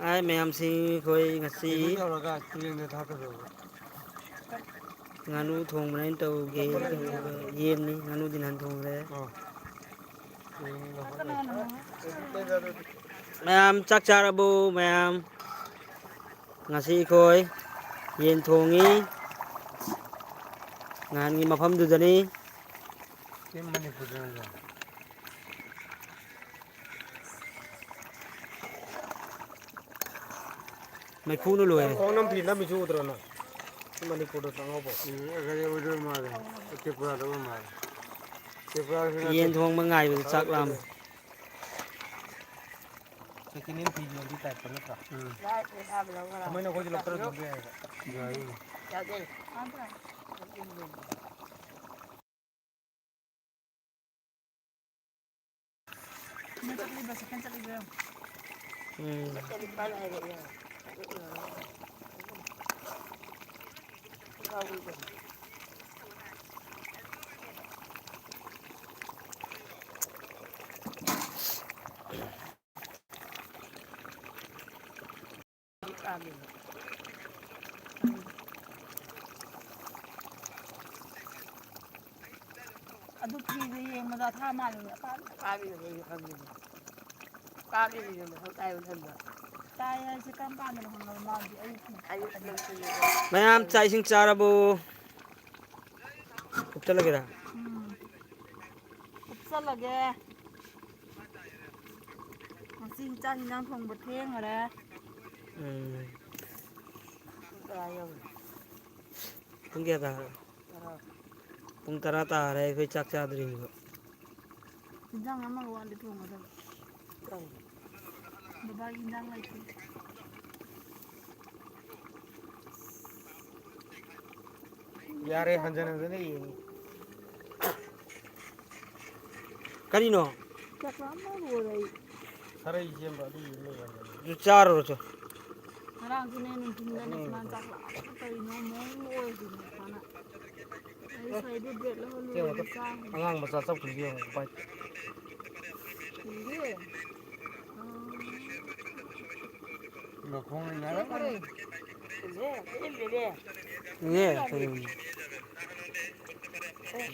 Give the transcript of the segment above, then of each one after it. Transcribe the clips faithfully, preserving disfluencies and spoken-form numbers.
ꯍꯥꯏ ꯃꯌꯥꯝꯁꯤꯡ, ꯑꯩꯈꯣꯏ ꯉꯁꯤ ꯀꯩꯅꯣ ꯇꯧꯔꯒ ꯇꯨꯔꯦꯟꯗ ꯊꯥꯗꯕ꯫ ꯉꯥꯅꯨ ꯊꯣꯡꯕꯅ ꯑꯩꯅ ꯇꯧꯒꯦ, ꯇꯧꯔꯒ ꯌꯦꯟꯅꯤ, ꯉꯥꯅꯨꯗꯤ ꯅꯍꯥꯟ ꯊꯣꯡꯈ꯭ꯔꯦ꯫ ꯑꯣ꯫ ꯌꯦꯟꯅꯤ ꯂꯧꯈꯠꯂꯦ꯫ ꯃꯌꯥꯝ ꯆꯥꯛ ꯆꯥꯔꯕꯣ ꯃꯌꯥꯝ? ꯉꯁꯤ ꯑꯩꯈꯣꯏ ꯌꯦꯟ ꯊꯣꯡꯉꯤ꯫ ꯅꯍꯥꯟꯒꯤ ꯃꯐꯝꯗꯨꯗꯅꯤ꯫ ꯁꯤ ꯃꯅꯤꯄꯨꯔꯗꯅꯤꯀꯣ꯫ ꯃꯩꯈꯨꯅ ꯂꯣꯏꯔꯦ꯫ ꯈꯣꯡ ꯅꯝ ꯐꯤ ꯅꯝꯃꯤꯁꯨ ꯎꯗ꯭ꯔꯣ ꯅꯪ? ꯁꯤ ꯃꯅꯤꯄꯨꯔꯗ ꯆꯪꯍꯧꯕ꯫ ꯎꯝ, ꯑꯗꯨꯗꯩ ꯑꯣꯏꯗꯣꯏ ꯃꯥꯜꯂꯦ꯫ ꯇ꯭ꯔꯤꯄꯨꯔꯥꯗ ꯑꯣꯏ ꯃꯥꯜꯂꯦ꯫ ꯇ꯭ꯔꯤꯄꯨꯔꯥꯁꯨ ꯅꯠꯇꯦ꯫ ꯌꯦꯟ ꯊꯣꯡꯕ ꯉꯥꯏꯕꯗ ꯆꯥꯛ ꯂꯥꯝꯃꯦ꯫ Second hand ꯐꯤ ꯌꯣꯟꯕꯤ type ꯇ ꯅꯠꯇ꯭ꯔꯣ? ꯎꯝ꯫ ꯀꯃꯥꯏꯅ ꯑꯩꯈꯣꯏꯁꯨ ꯂꯧꯊꯔ ꯌꯣꯟꯕ ꯌꯥꯏꯌꯦꯕ? ꯌꯥꯏꯌꯦ꯫ ꯎꯝ꯫ ꯑꯗꯨ ꯐꯤꯗ ꯌꯦꯡꯕꯗ ꯑꯊꯥ ꯃꯥꯜꯂꯤꯅꯦ, ꯑꯄꯥꯕꯤ꯫ ꯑꯄꯥꯕꯤꯗꯨꯅꯦ ꯑꯩꯁꯨ ꯈꯪꯉꯤꯅꯦ꯫ ꯑꯄꯥꯕꯤꯗꯨꯅꯦ ꯃꯊꯧ ꯇꯥꯏ ꯃꯊꯟꯗ꯫ ꯇꯥꯏ ꯍꯥꯏꯁꯦ ꯀꯔꯝ ꯀꯥꯟꯗꯅꯣ ꯈꯪꯉꯕ ꯃꯥꯗꯤ? ꯑꯌꯨꯛ ꯅꯨꯡꯊꯤꯜ꯫ ꯃꯌꯥꯝ ꯆꯥꯛ ꯏꯁꯤꯡ ꯆꯥꯔꯕꯣ? ꯎꯞꯆꯜꯂꯒꯦꯔꯥ? ꯎꯝ꯫ ꯎꯞꯆꯜꯂꯒꯦ꯫ ꯉꯁꯤ ꯆꯥꯛ ꯏꯟꯖꯥꯡ ꯊꯣꯡꯕ ꯊꯦꯡꯈꯔꯦ꯫ ꯎꯝ꯫ ꯄꯨꯡ ꯀꯌꯥ ꯌꯧꯔꯦ? ꯄꯨꯡ ꯀꯌꯥ ꯇꯥꯔꯦ? ꯇꯔꯥ꯫ ꯄꯨꯡ ꯇꯔꯥ ꯇꯥꯔꯦ, ꯑꯩꯈꯣꯏ ꯆꯥꯛ ꯆꯥꯗ꯭ꯔꯤꯕ꯫ ꯏꯟꯖꯥꯡ ꯑꯃꯒ ꯋꯥꯠꯂꯤ ꯊꯣꯡꯒꯗꯕ꯫ ꯀꯩ? ꯕꯕꯥꯒꯤ ꯏꯟꯖꯥꯡ ꯂꯩꯇꯦ꯫ ꯌꯥꯔꯦ, ꯍꯟꯖꯟ ꯍꯟꯖꯟꯅ ꯌꯦꯡꯉꯤ꯫ ꯀꯔꯤꯅꯣ? ꯆꯥꯛ ꯂꯥꯝꯕ ꯂꯣꯏꯔꯦ ꯑꯩ꯫ ꯈꯔ ꯌꯦꯡꯕ ꯑꯗꯨ ꯌꯦꯡ ꯂꯩꯔꯝꯃꯦ꯫ ꯑꯗꯨ ꯆꯥꯔꯨꯔꯣ ꯆꯣ꯫ ꯉꯔꯥꯡꯁꯨꯅꯦ ꯅꯨꯡꯊꯤꯟꯗꯅꯦ ꯁꯨꯃꯥꯏꯅ ꯆꯥꯛ ꯂꯥꯝꯕ ꯀꯔꯤꯅꯣ ꯃꯑꯣꯡ ꯑꯃ ꯑꯣꯏꯗꯣꯏꯅꯦ ꯃꯥꯅ꯫ ꯑꯩ ꯉꯁꯥꯏꯗꯣ ꯕ꯭ꯔꯦꯗ ꯂꯧꯍꯜꯂꯨꯔꯦ, ꯆꯥꯈ꯭ꯔꯦ꯫ ꯑꯉꯥꯡ ꯃꯆꯥ ꯆꯧꯀ꯭ꯔꯤꯗ ꯌꯦꯡꯉꯣ, ꯚꯥꯏ꯫ ꯎꯏꯌꯦ꯫ ꯑꯥ꯫ ꯃꯈꯣꯡꯅ ꯌꯥꯔꯝꯒꯅꯤ꯫ ꯏꯍꯦ, ꯏꯍꯦ꯫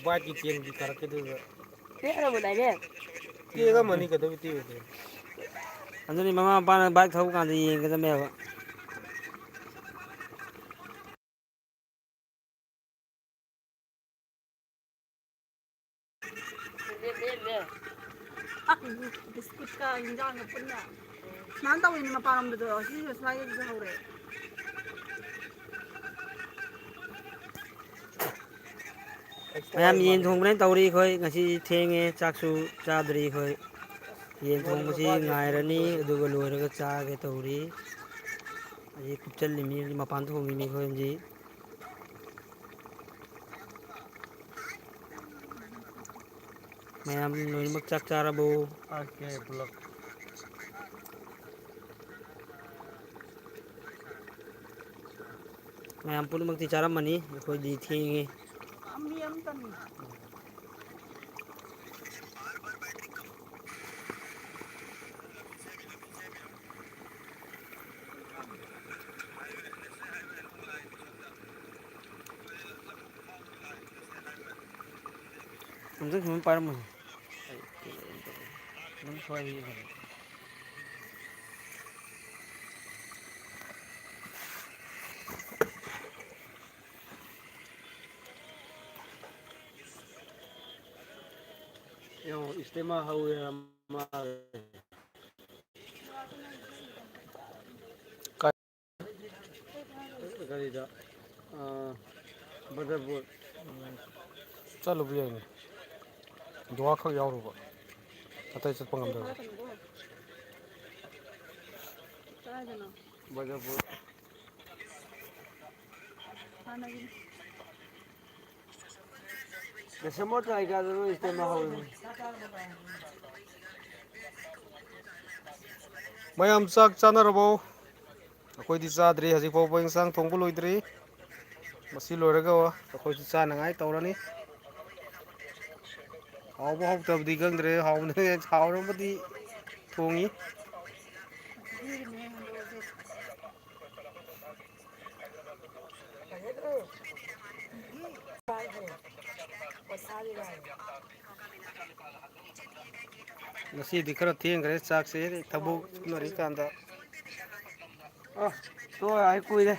ꯕꯥꯏꯛꯀꯤ ꯆꯦꯟꯕꯤ ꯀꯥꯔꯛꯀꯗꯣꯏꯕ꯫ ꯇꯦꯛꯑꯝꯃꯅꯤ, ꯀꯩꯗꯧꯕꯩ ꯇꯦꯛꯑꯣꯏꯗꯣꯏꯅꯣ? ꯑꯗꯨꯅꯤ, ꯃꯃꯥ ꯃꯄꯥꯅ ꯕꯥꯏꯛ ꯊꯧꯕ ꯀꯥꯟꯗ ꯌꯦꯡꯒꯗꯕꯅꯦꯕ꯫ ꯕꯤꯁꯀꯨꯠꯀ ꯏꯟꯖꯥꯡꯒ ꯄꯨꯟꯅ꯫ ꯁꯨꯃꯥꯏꯅ ꯇꯧꯋꯤꯅꯦ ꯃꯄꯥꯟꯂꯣꯝꯗꯁꯨ, ꯁꯤꯁꯨ ꯁ꯭ꯋꯥꯏꯗꯁꯨ ꯍꯧꯔꯦ꯫ ꯃꯌꯥꯝ ꯌꯦꯟ ꯊꯣꯡꯕꯅꯦꯅ ꯇꯧꯔꯤ ꯑꯩꯈꯣꯏ꯫ ꯉꯁꯤ ꯊꯦꯡꯉꯦ, ꯆꯥꯛꯁꯨ ꯆꯥꯗ꯭ꯔꯤ ꯑꯩꯈꯣꯏ꯫ ꯌꯦꯟ ꯊꯣꯡꯕꯁꯤ ꯉꯥꯏꯔꯅꯤ, ꯑꯗꯨꯒ ꯂꯣꯏꯔꯒ ꯆꯥꯒꯦ ꯇꯧꯔꯤ꯫ ꯍꯧꯖꯤꯛ ꯀꯨꯞꯆꯜꯂꯤꯃꯤ, ꯍꯧꯖꯤꯛ ꯃꯄꯥꯟ ꯊꯣꯡꯉꯤꯃꯤ ꯑꯩꯈꯣꯏ ꯍꯧꯖꯤꯛ꯫ ꯃꯌꯥꯝ ꯂꯣꯏꯅꯃꯛ ꯆꯥꯛ ꯆꯥꯔꯕꯣ? ꯆꯥꯛꯁꯦ ꯄꯨꯂꯞ꯫ ꯃꯌꯥꯝ ꯄꯨꯝꯅꯃꯛꯇꯤ ꯆꯥꯔꯝꯃꯅꯤ, ꯑꯩꯈꯣꯏꯗꯤ ꯊꯦꯡꯉꯦ꯫ ꯃꯤ ꯑꯃꯇꯅꯤ꯫ ꯑꯝꯇꯪ ꯁꯨꯃꯥꯏꯅ ꯄꯥꯏꯔꯝꯃꯣ꯫ ꯑꯩ ꯑꯗꯨꯝ ꯁ꯭ꯋꯥꯏꯗ ꯌꯦꯡꯍꯜꯂꯦ꯫ ꯌꯦꯡꯉꯣ, ꯏꯁꯇꯦꯃꯥ ꯍꯧꯋꯦ ꯃꯥ꯫ ꯀꯔꯤꯗ, ꯑ, ꯕꯗꯔꯄꯨꯔ꯫ ꯆꯠꯂꯨꯕ ꯌꯥꯏꯅꯦ꯫ ꯗꯨꯋꯥ ꯈꯛ ꯌꯥꯎꯔꯨꯕ꯫ ꯑꯇꯩ ꯆꯠꯄ ꯉꯝꯗꯕ꯫ ꯀꯗꯥꯏꯗꯅꯣ? ꯕꯗꯔꯄꯨꯔ꯫ ꯍꯥꯟꯅꯒꯤ꯫ ꯗꯤꯁꯦꯝꯕꯔ ꯇꯥꯔꯤꯛ ꯀꯌꯥꯗꯅꯣ ꯏꯁꯇꯦꯃꯥ ꯍꯧꯔꯤꯕ? ꯃꯌꯥꯝ ꯆꯥꯛ ꯆꯥꯅꯔꯕꯣ? ꯑꯩꯈꯣꯏꯗꯤ ꯆꯥꯗ꯭ꯔꯤ, ꯍꯧꯖꯤꯛ ꯐꯥꯎꯕ ꯏꯟꯁꯥꯡ ꯊꯣꯡꯕ ꯂꯣꯏꯗ꯭ꯔꯤ꯫ ꯃꯁꯤ ꯂꯣꯏꯔꯒ ꯑꯩꯈꯣꯏꯁꯨ ꯆꯥꯅꯉꯥꯏ ꯇꯧꯔꯅꯤ꯫ ꯍꯥꯎꯕ ꯍꯥꯎꯇꯕꯗꯤ ꯈꯪꯗ꯭ꯔꯦ, ꯍꯥꯎꯅ-, ꯍꯥꯎꯅꯕꯗꯤ ꯊꯣꯡꯉꯤ꯫ ꯉꯁꯤꯗꯤ ꯈꯔ ꯊꯦꯡꯈ꯭ꯔꯦ ꯆꯥꯛꯁꯦ, ꯊꯕꯛ ꯁꯨꯅꯔꯤꯀꯥꯟꯗ꯫ ꯑ, ꯇꯣ, ꯑꯩ ꯀꯨꯏꯔꯦ꯫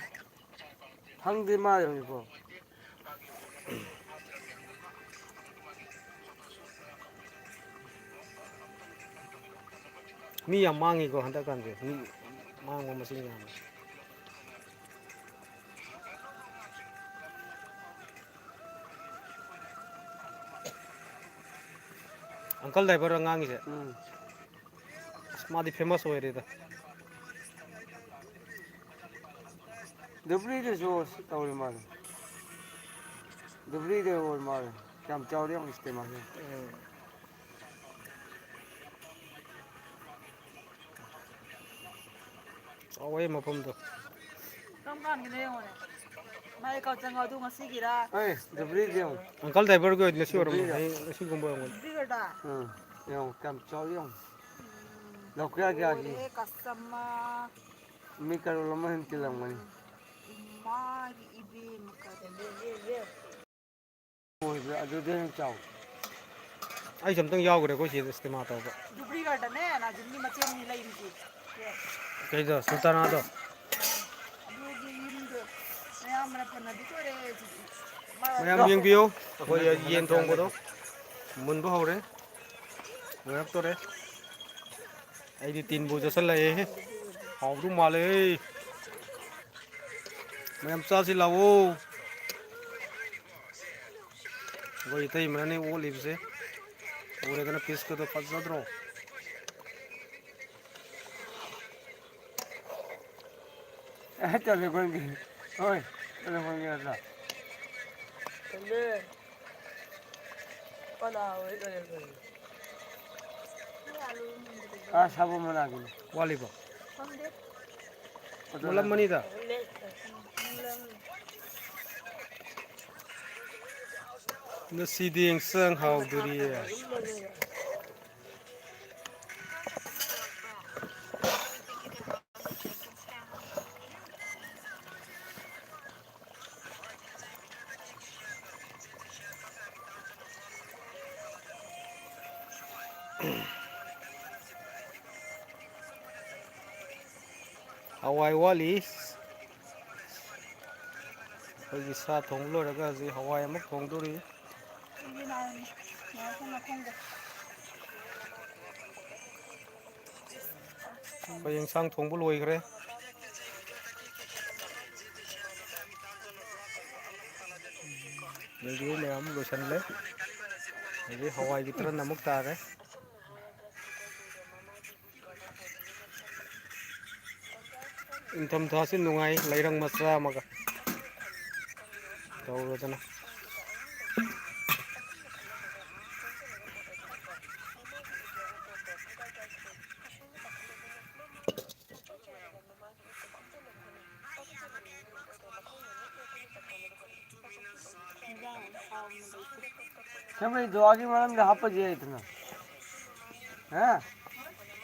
ꯐꯪꯗꯦ ꯃꯥ ꯍꯧꯖꯤꯛꯐꯥꯎ꯫ ꯃꯤ ꯌꯥꯝ ꯃꯥꯡꯉꯤꯀꯣ ꯍꯟꯗꯛꯀꯥꯟꯁꯦ, ꯃꯤ ꯃꯥꯡꯕ ꯃꯁꯤꯡ ꯌꯥꯝꯃꯦ꯫ ꯑꯪꯀꯜ ꯗ꯭ꯔꯥꯏꯚꯔ ꯑꯉꯥꯡꯒꯤꯁꯦ꯫ ꯎꯝ꯫ ꯑꯁ, ꯃꯥꯗꯤ famous ꯑꯣꯏꯔꯦꯗ꯫ ꯗꯨꯕ꯭ꯔꯤꯗꯁꯨ ꯇꯧꯔꯤ ꯃꯥꯜꯂꯦ꯫ ꯗꯨꯕ꯭ꯔꯤꯗ ꯑꯣꯏ ꯃꯥꯜꯂꯦ꯫ ꯌꯥꯝ ꯆꯥꯎꯔꯦ ꯌꯦꯡꯉꯣ ꯁꯤꯗ ꯃꯥꯁꯦ꯫ ꯎꯝ꯫ ꯆꯥꯎꯋꯦ ꯃꯐꯝꯗꯣ꯫ ꯀꯔꯝ ꯀꯥꯟꯒꯤꯅꯣ ꯌꯦꯡꯉꯣꯅꯦ꯫ ꯃꯥꯏ ꯀꯛꯆꯤꯡ ꯑꯗꯨ ꯉꯁꯤꯒꯤꯔꯥ? ꯑꯩ ꯗꯨꯕ꯭ꯔꯤꯗ ꯌꯦꯡꯉꯣ꯫ ꯑꯪꯀꯜ ꯗ꯭ꯔꯥꯏꯚꯔꯒꯤ ꯑꯣꯏꯗꯤ ꯉꯁꯤ ꯑꯣꯏꯔꯝꯃꯣꯏ, ꯗꯨꯕ꯭ꯔꯤꯗ꯫ ꯍꯌꯦꯡ ꯉꯁꯤꯒꯨꯝꯕ ꯑꯣꯏꯔꯝꯒꯅꯤ꯫ ꯗꯨꯕ꯭ꯔꯤꯒꯔꯗ? ꯎꯝ, ꯌꯦꯡꯉꯣ ꯀꯌꯥꯝ ꯆꯥꯎꯔꯤ ꯌꯦꯡꯉꯣ꯫ ꯎꯝ꯫ ꯂꯧꯀ꯭ꯌꯥ ꯀꯌꯥꯒꯤ? ꯂꯣꯏꯔꯦꯍꯦ, ꯀꯁꯇꯃꯔ꯫ ꯃꯤ ꯀꯔꯣꯔ ꯑꯃ ꯍꯦꯟ ꯇꯤꯜꯂꯝꯒꯅꯤ꯫ ꯎꯝ꯫ ꯏꯃꯥꯒꯤ ꯏꯕꯦꯝꯃ ꯀꯔꯤ꯫ ꯑꯣꯏꯕ꯭ꯔꯥ? ꯑꯗꯨꯗꯤ ꯍꯦꯟꯅ ꯆꯥꯎ꯫ ꯑꯩꯁꯨ ꯑꯝꯇꯪ ꯌꯥꯎꯈ꯭ꯔꯦ ꯑꯩꯈꯣꯏ ꯆꯦꯗ ꯁꯤꯅꯦꯃꯥ ꯇꯧꯕ꯫ ꯗꯨꯕ꯭ꯔꯤꯒꯔꯗꯅꯦ, ꯅꯥꯖꯤꯟꯒꯤ ꯃꯆꯦ ꯑꯅꯤ ꯂꯩꯔꯤꯁꯦ꯫ ꯀꯩꯗꯣ, ꯁꯨꯜꯇꯥꯅꯥꯗꯣ? ꯑꯗꯨꯒꯤ ꯌꯨꯝꯗꯣ ꯑꯌꯥꯝꯕꯅ ꯄꯟꯅꯕꯤ ꯂꯣꯏꯔꯦ ꯍꯧꯖꯤꯛ꯫ ꯃꯌꯥꯝ ꯌꯦꯡꯕꯤꯌꯨ, ꯑꯩꯈꯣꯏ ꯌꯦꯟ ꯊꯣꯡꯕꯗꯣ ꯃꯨꯟꯕ ꯍꯧꯔꯦ, ꯂꯣꯏꯔꯛꯇꯣꯔꯦ꯫ ꯑꯩꯗꯤ ꯇꯤꯟꯕꯨ ꯆꯠꯁꯜꯂꯛꯑꯦꯍꯦ, ꯍꯥꯎꯗꯧ ꯃꯥꯜꯂꯦ꯫ ꯃꯌꯥꯝ ꯆꯥꯁꯤ ꯂꯥꯛꯑꯣ꯫ ꯑꯩꯈꯣꯏ ꯏꯇꯩꯃꯅꯅꯦ ꯑꯣꯠꯂꯤꯕꯁꯦ꯫ ꯎꯔꯦꯗꯅ ꯄꯤꯁꯀꯗꯣ ꯐꯖꯗ꯭ꯔꯣ? ꯑꯦ, ꯇꯦꯂꯦꯐꯣꯟꯒꯤ꯫ ꯍꯣꯏ, ꯇꯦꯂꯦꯐꯣꯟꯒꯤ ꯅꯠꯇ꯭ꯔꯥ? ꯀꯅꯥ ꯑꯣꯏ ꯇꯦꯂꯦꯐꯣꯟꯒꯤ? ꯑꯥ, ꯁꯥꯕꯝ ꯃꯅꯥꯛꯀꯤꯅꯤ꯫ ꯋꯥꯠꯂꯤꯕꯣ? ꯈꯪꯗꯦ꯫ ꯑꯗꯨ ꯃꯨꯜꯂꯝꯃꯅꯤꯗ꯫ ꯉꯁꯤꯗꯤ ꯏꯟꯁꯥꯡ ꯍꯥꯎꯗꯣꯔꯤꯌꯦ꯫ ꯍꯋꯥꯏ ꯋꯥꯠꯂꯤ꯫ ꯑꯩꯈꯣꯏꯒꯤ ꯁꯥ ꯊꯣꯡꯕ ꯂꯣꯏꯔꯒ ꯍꯧꯖꯤꯛ ꯍꯋꯥꯏ ꯑꯃꯨꯛ ꯊꯣꯡꯗꯣꯔꯤ꯫ ꯑꯩꯈꯣꯏ ꯌꯦꯟꯁꯥꯡ ꯊꯣꯡꯕ ꯂꯣꯏꯈ꯭ꯔꯦ꯫ ꯔꯦꯗꯤꯑꯣ ꯃꯌꯥꯝ ꯂꯣꯏꯁꯤꯜꯂꯦ꯫ ꯑꯗꯒꯤ ꯍꯋꯥꯏꯒꯤ ꯇ꯭ꯔꯟ ꯑꯃꯨꯛ ꯇꯥꯔꯦ꯫ ꯏꯪꯊꯝꯊꯥꯁꯤ ꯅꯨꯡꯉꯥꯏ, ꯂꯩꯔꯪ ꯃꯆꯥ ꯑꯃꯒ ꯇꯧꯔꯗꯅ꯫ ꯁꯦꯝꯕꯩ ꯗꯨꯋꯥꯒꯤ ꯃꯔꯝꯗ ꯍꯥꯞꯄꯁꯦ ꯍꯥꯏꯗꯅ꯫ ꯍꯥ?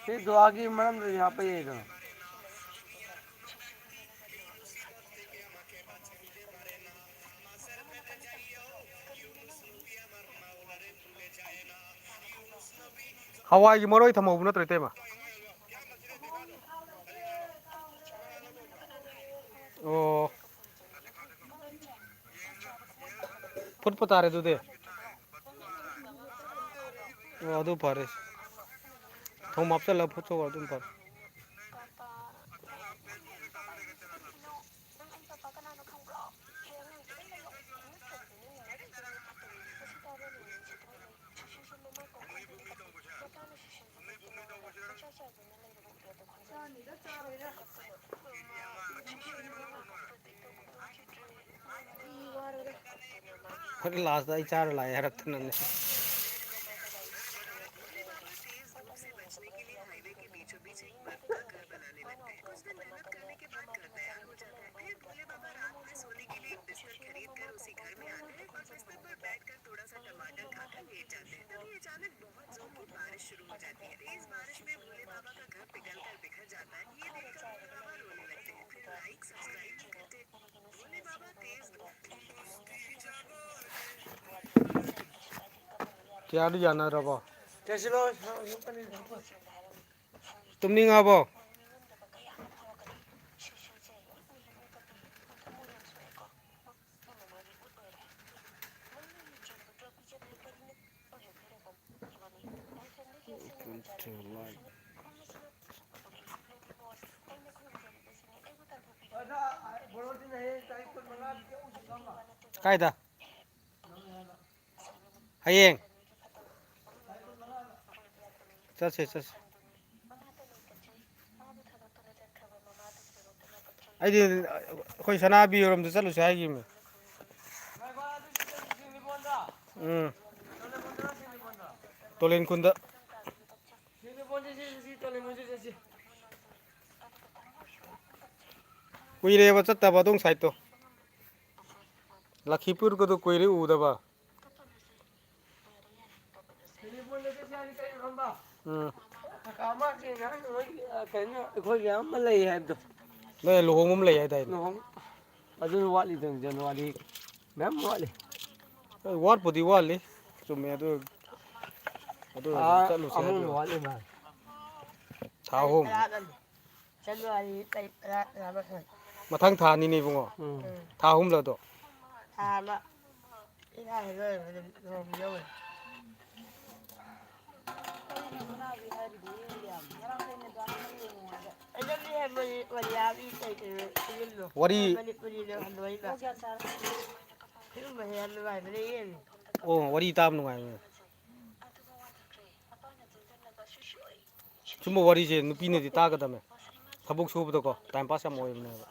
ꯁꯤ ꯗꯨꯋꯥꯒꯤ ꯃꯔꯝꯗꯗꯤ ꯍꯥꯞꯄ ꯌꯥꯏꯗꯅ꯫ ꯍꯋꯥꯏꯒꯤ ꯃꯔꯣꯏ ꯊꯝꯍꯧꯕ ꯅꯠꯇ꯭ꯔꯣ, ꯏꯇꯩꯃ? ꯑꯣ꯫ ꯐꯨꯠꯄ ꯇꯥꯔꯦ ꯑꯗꯨꯗꯤ꯫ ꯑꯣ, ꯑꯗꯨ ꯐꯔꯦ꯫ ꯊꯨꯝ ꯍꯥꯞꯆꯜꯂꯒ ꯐꯨꯠꯇꯣꯛꯑꯣ, ꯑꯗꯨꯝ ꯐꯔꯦ꯫ ꯍꯣꯔꯦꯟ ꯂꯥꯁꯇ ꯑꯩ ꯆꯥꯔ ꯂꯥꯛꯑꯦ ꯍꯥꯏꯔꯛꯇꯅꯅꯦ꯫ ꯀꯌꯥꯗ ꯌꯥꯅꯔꯕꯣ? ꯇꯨꯝꯅꯤꯡꯉꯕꯣ? ꯀꯥꯏꯗ? ꯍꯌꯦꯡ꯫ ꯆꯠꯁꯦ, ꯆꯠꯁꯦ꯫ ꯑꯩꯗꯤ ꯑꯩꯈꯣꯏ ꯁꯅꯥꯕꯤ ꯍꯣꯏꯔꯣꯝꯗ ꯆꯠꯂꯨꯁꯦ ꯍꯥꯏꯈꯤꯕꯅꯦ꯫ ꯎꯝ꯫ ꯇꯣꯂꯦꯟ ꯈꯨꯟꯗ꯫ ꯀꯨꯏꯔꯦꯕ ꯆꯠꯇꯕ ꯑꯗꯣꯝ ꯁꯥꯏꯠꯇꯣ꯫ ꯂꯈꯤꯄꯨꯔꯒꯗꯣ ꯀꯨꯏꯔꯦ ꯎꯗꯕ꯫ ꯎꯝ꯫ ꯀꯀꯥ ꯑꯃ ꯀꯩꯅꯣ, ꯅꯣꯏꯒꯤ, ꯑ, ꯀꯩꯅꯣ, ꯑꯩꯈꯣꯏꯒꯤ ꯑꯃ ꯂꯩ ꯍꯥꯏꯕꯗꯣ꯫ ꯅꯣꯏ ꯂꯨꯍꯣꯡꯕ ꯑꯃ ꯂꯩ ꯍꯥꯏꯗꯥꯏꯅꯦ? ꯂꯨꯍꯣꯡ-, ꯑꯗꯨ ꯋꯥꯠꯂꯤꯗ, ꯖꯅꯋꯥꯔꯤ ꯃꯌꯥꯝ ꯋꯥꯠꯂꯤ꯫ ꯍꯣꯏ, ꯋꯥꯠꯄꯨꯗꯤ ꯋꯥꯠꯂꯤ꯫ ꯆꯨꯝꯃꯦ, ꯑꯗꯨ, ꯑꯗꯨ ꯑꯣꯏꯔꯁꯨ ꯑꯥ, ꯆꯠꯂꯨꯁꯦ ꯑꯍꯨꯝ ꯍꯥꯏꯕ꯫ ꯋꯥꯠꯂꯤ ꯃꯥꯜꯂꯦ꯫ ꯊꯥ ꯑꯍꯨꯝ꯫ ꯇꯔꯥꯗꯅꯤ꯫ ꯖꯅꯋꯥꯔꯤ ꯇꯥꯔꯤꯛ ꯇꯔꯥ, ꯇꯔꯥꯃꯥꯊꯣꯏ꯫ ꯃꯊꯪ ꯊꯥꯅꯤꯅꯦ ꯏꯕꯨꯡꯉꯣ꯫ ꯎꯝ꯫ ꯊꯥ ꯑꯍꯨꯝꯂꯣ ꯑꯗꯣ? ꯊꯥ ꯑꯃ꯫ ꯏꯔꯥꯏ ꯂꯣꯏꯔꯕ ꯅꯨꯃꯤꯠ ꯂꯨꯍꯣꯡꯕ ꯌꯧꯔꯦ꯫ ꯑꯗꯨꯗꯤ ꯍꯦꯛ ꯃꯣꯏ ꯑꯣꯖꯥꯒꯤ ꯀꯩ ꯀꯩꯅꯣ ꯐꯤꯂꯝꯗꯣ꯫ ꯋꯥꯔꯤ꯫ ꯃꯅꯤꯄꯨꯔꯤꯗꯣ ꯍꯟꯗꯣꯛꯏꯕ꯫ ꯐꯤꯂꯝ ꯃꯁꯤ ꯌꯥꯝ ꯅꯨꯡꯉꯥꯏꯕꯅꯦ, ꯌꯦꯡꯉꯤ꯫ ꯑꯣ, ꯋꯥꯔꯤ ꯇꯥꯕ ꯅꯨꯡꯉꯥꯏꯕꯅꯦ꯫ ꯁꯨꯝꯕ ꯋꯥꯔꯤꯁꯦ ꯅꯨꯄꯤꯅꯗꯤ ꯇꯥꯒꯗꯕꯅꯦ꯫ ꯊꯕꯛ ꯁꯨꯕꯗꯀꯣ time pass ꯌꯥꯝ ꯑꯣꯏꯕꯅꯦꯕ꯫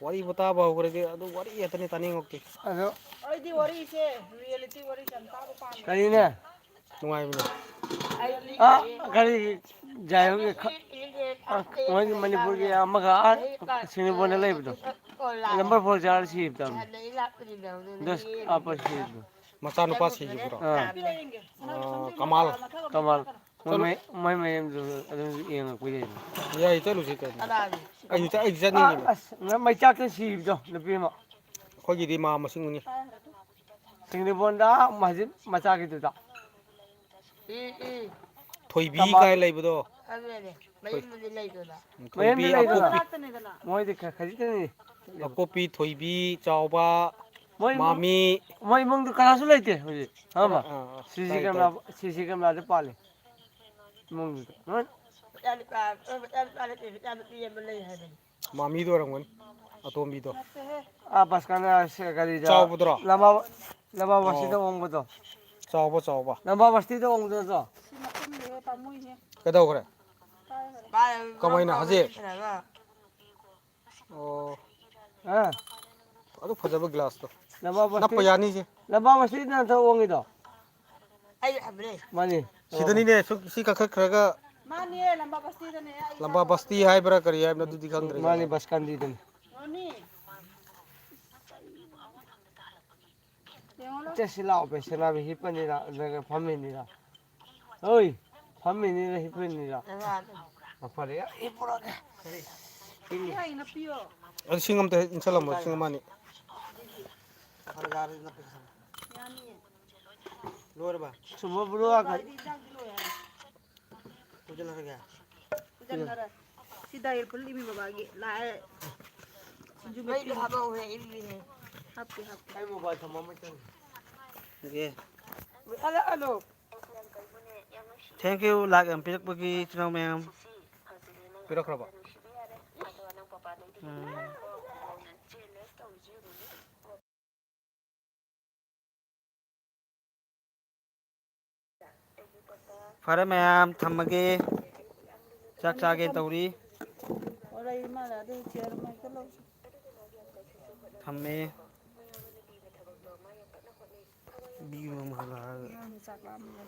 ꯋꯥꯔꯤꯕꯨ ꯇꯥꯕ ꯍꯧꯈ꯭ꯔꯗꯤ ꯑꯗꯨ ꯋꯥꯔꯤ ꯉꯥꯛꯇꯅꯤ ꯇꯥꯅꯤꯡꯉꯛꯇꯦ꯫ ꯑꯗꯣ ꯑꯩꯗꯤ ꯋꯥꯔꯤꯁꯦ, reality ꯋꯥꯔꯤꯁꯦ ꯌꯥꯝ ꯇꯥꯕ ꯄꯥꯝꯃꯦ꯫ ꯀꯔꯤꯅꯦ? ꯅꯨꯡꯉꯥꯏꯕꯅꯦ꯫ ꯑꯥ, ꯀꯔꯤ ꯖꯥꯏ ꯍꯣꯏꯒꯤ ꯈ-, ꯑꯥ, ꯃꯣꯏꯒꯤ ꯃꯅꯤꯄꯨꯔꯒꯤ ꯑꯃꯒ ꯑꯥ ꯁꯤꯡꯖꯃꯩꯗ ꯂꯩꯕꯗꯣ꯫ Number four ꯆꯥꯔ ꯁꯤꯕꯗꯣ꯫ ꯗꯁ ꯑꯥ, ꯄꯔ ꯁꯤꯕꯗꯣ꯫ ꯃꯆꯥꯅꯨꯄꯥ ꯁꯤꯈꯤꯕꯗꯣ? ꯑꯥ꯫ ꯑꯥ, ꯀꯃꯥꯜ꯫ ꯀꯃꯥꯜ꯫ ꯃꯣꯏ ꯆꯠꯂꯨ-, ꯃꯩ-, ꯃꯣꯏ ꯃꯌꯨꯝꯗꯨ ꯑꯗꯨꯝ ꯌꯦꯡꯉꯛꯄ ꯌꯥꯏꯅ꯫ ꯌꯥꯏ, ꯆꯠꯂꯨꯁꯤ ꯀꯩꯅꯣ꯫ ꯀꯅꯥꯒꯤ? ꯑꯩꯁꯨ ꯆꯠ-, ꯑꯩꯁꯨ ꯑꯥ, ꯆꯠꯅꯤꯡꯉꯤꯅꯦ꯫ ꯑꯁ, ꯃꯩ ꯆꯥꯛꯇ ꯁꯤꯕꯗꯣ, ꯅꯨꯄꯤ ꯑꯃ꯫ ꯑꯩꯈꯣꯏꯒꯤꯗꯤ ꯃꯥ ꯃꯁꯤꯡ ꯑꯅꯤ꯫ ꯁꯤꯡꯖꯃꯩꯗ ꯃꯁꯖꯤꯠ ꯃꯆꯥꯒꯤꯗꯨꯗ꯫ ꯎꯝ, ꯎꯝ꯫ ꯊꯣꯏꯕꯤ ꯀꯃꯥꯜ꯫ ꯀꯥꯏ ꯂꯩꯕꯗꯣ? ꯈꯪꯉꯦꯅꯦ꯫ ꯃꯌꯨꯝꯗꯗꯤ ꯂꯩꯗꯅ꯫ ꯊꯣꯏꯕꯤ ꯃꯌꯨꯝꯗ ꯂꯩꯗꯅ꯫ ꯑꯀꯣꯄꯤ꯫ ꯃꯣꯏꯗꯤ ꯈ-, ꯈꯖꯤꯛꯇꯅꯤ꯫ ꯑꯀꯣꯄꯤ, ꯊꯣꯏꯕꯤ, ꯆꯥꯎꯕ, ꯃꯣꯏ ꯏꯃꯨꯡ-, ꯃꯥꯃꯤ꯫ ꯃꯣꯏ ꯏꯃꯨꯡꯗ ꯀꯅꯥꯁꯨ ꯂꯩꯇꯦ ꯍꯧꯖꯤꯛ꯫ ꯈꯪꯉꯕ? ꯑꯥ, ꯑꯥ, ꯁꯤ ꯁꯤ ꯇꯥꯏ, ꯀꯦꯃꯦꯔꯥ, ꯇꯥꯏ꯫ ꯁꯤ ꯁꯤ ꯀꯦꯃꯦꯔꯥꯗ ꯄꯥꯜꯂꯤ꯫ ꯏꯃꯨꯡꯗꯨꯗ꯫ ꯃꯆꯥꯅꯨꯄꯥ, ꯃꯆꯥꯅꯨꯄꯥ ꯅꯠꯇꯦ, ꯃꯆꯥꯅꯨꯄꯤ ꯑꯃ ꯂꯩ ꯍꯥꯏꯕꯅꯤ꯫ ꯃꯥꯃꯤꯗꯣ ꯑꯣꯏꯔꯝꯒꯅꯤ, ꯑꯇꯣꯝꯕꯤꯗꯣ꯫ ꯅꯠꯇꯦꯍꯦ꯫ ꯑꯥ, ꯕꯁ ꯀꯟꯅ ꯁꯦ-, ꯒꯥꯔꯤꯗ ꯆꯥꯎꯕꯗꯨꯔꯣ? ꯂꯝꯕꯥ-, ꯂꯝꯕꯥ ꯑꯣ꯫ ꯕꯁꯇꯤꯗ ꯑꯣꯡꯕꯗꯣ꯫ ꯆꯥꯎꯕ, ꯆꯥꯎꯕ꯫ ꯂꯝꯕꯥ ꯕꯁꯇꯤꯗ ꯑꯣꯡꯕꯗꯣ ꯅꯠꯇ꯭ꯔꯣ? ꯁꯤ ꯃꯈꯨꯝꯗꯨ ꯄꯥꯝꯃꯨꯏꯍꯦ꯫ ꯀꯩꯗꯧꯈ꯭ꯔꯦ? ꯄꯥꯏꯈ꯭ꯔꯦ꯫ ꯀꯃꯥꯏꯅ ꯍꯧꯖꯤꯛ? ꯄꯥꯏꯈ꯭ꯔꯒ꯫ ꯑꯣ꯫ ꯑ꯫ ꯑꯗꯨ ꯐꯖꯕ ꯒ꯭ꯂꯥꯁꯇꯣ꯫ ꯂꯝꯕꯥ ꯅꯞꯄ ꯕꯁꯇꯤ-, ꯌꯥꯅꯤꯁꯦ꯫ ꯂꯝꯕꯥ ꯕꯁꯇꯤꯗ ꯅꯠꯇ꯭ꯔꯣ ꯑꯣꯡꯉꯤꯗꯣ? ꯑꯩ ꯍꯥꯏꯕꯅꯦ꯫ ꯃꯥꯅꯤ꯫ ꯁꯤꯗꯅꯤꯅꯦ, ꯁꯨꯝ ꯁꯤ ꯀꯥꯈꯠꯈ꯭ꯔꯒ ꯃꯥꯅꯦ, ꯂꯝꯕꯥ ꯕꯁꯇꯤꯗꯅꯦ, ꯑꯩ ꯂꯝꯕꯥ ꯕꯁꯇꯤ ꯍꯥꯏꯕ꯭ꯔꯥ ꯀꯔꯤ ꯍꯥꯏꯕꯅꯣ ꯑꯗꯨꯗꯤ ꯈꯪꯗ꯭ꯔꯦ꯫ ꯃꯥꯅꯤ, ꯕꯁ ꯀꯟꯗꯤꯗꯅꯤ꯫ ꯃꯥꯅꯤ꯫ ꯌꯦꯡꯉꯣ ꯂꯥꯎ꯫ ꯆꯠꯁꯤ ꯂꯥꯛꯑꯣ, ꯄꯦꯁꯦꯂꯥꯕꯤ ꯍꯤꯞꯄꯅꯤꯔ, ꯅꯠꯇ꯭ꯔꯒ ꯐꯝꯃꯤꯅꯤꯔ? ꯍꯣꯏ, ꯐꯝꯃꯤꯅꯤꯔ, ꯍꯤꯞꯄꯤꯅꯤꯔ? ꯂꯥꯛꯑꯣ꯫ ꯃꯐꯔꯦ, ꯍꯤꯞꯄꯨꯔꯒꯦ꯫ ꯁꯤ ꯍꯌꯦꯡ ꯅꯞꯄꯤꯌꯣ꯫ ꯑꯗꯨ ꯁꯤꯡ ꯑꯝꯇ ꯏꯟꯁꯜꯂꯝꯃꯣ, ꯁꯤꯡ ꯑꯃ ꯑꯅꯤ꯫ ꯌꯥꯅꯤꯌꯦ꯫ ꯂꯣꯏꯔꯕ? ꯁꯨꯝꯕ ꯕ꯭ꯔꯣ, ꯂꯣꯏꯔꯦ, ꯏꯟꯖꯥꯡꯗꯤ ꯂꯣꯏꯔꯦ꯫ ꯄꯨꯖꯜꯍꯜꯂꯒꯦ? ꯄꯨꯖꯟꯈꯔꯦ꯫ ꯁꯤ ꯗꯥꯏꯔ ꯐꯨꯜ ꯏꯃꯤ ꯕꯕꯥꯒꯤ ꯂꯥꯛꯑꯦ꯫ ꯁꯤꯡꯖꯨ ꯃꯩꯗꯣ ꯃꯦꯠꯄꯤ꯫ ꯍꯥꯞꯄꯛꯎꯍꯦ, ꯏꯪꯉꯤꯍꯦ꯫ ꯍꯥꯞꯀꯦ, ꯍꯥꯞꯀꯦ꯫ ꯑꯩ ꯃꯣꯕꯥꯏꯜ ꯊꯝꯃꯝꯃ ꯆꯪꯉꯦ꯫ Okay. Hello, hello. Thank you, ꯂꯥꯛ ꯌꯥꯝ ꯄꯤꯔꯛꯄꯒꯤ ꯏꯆꯤꯟ ꯏꯅꯥꯎ ꯃꯌꯥꯝ꯫ ꯄꯤꯔꯛꯈ꯭ꯔꯕ? ꯎꯝ꯫ ꯐꯔꯦ ꯃꯌꯥꯝ, ꯊꯝꯃꯒꯦ꯫ ꯆꯥꯛ ꯆꯥꯒꯦ ꯇꯧꯔꯤ꯫ ꯊꯝꯃꯦ꯫ ꯕꯤꯌꯨ ꯑꯃ ꯍꯜꯂꯛꯑꯒ꯫ ꯑꯉꯥꯡꯁꯦ ꯆꯥꯛ ꯂꯥꯝꯃꯦ꯫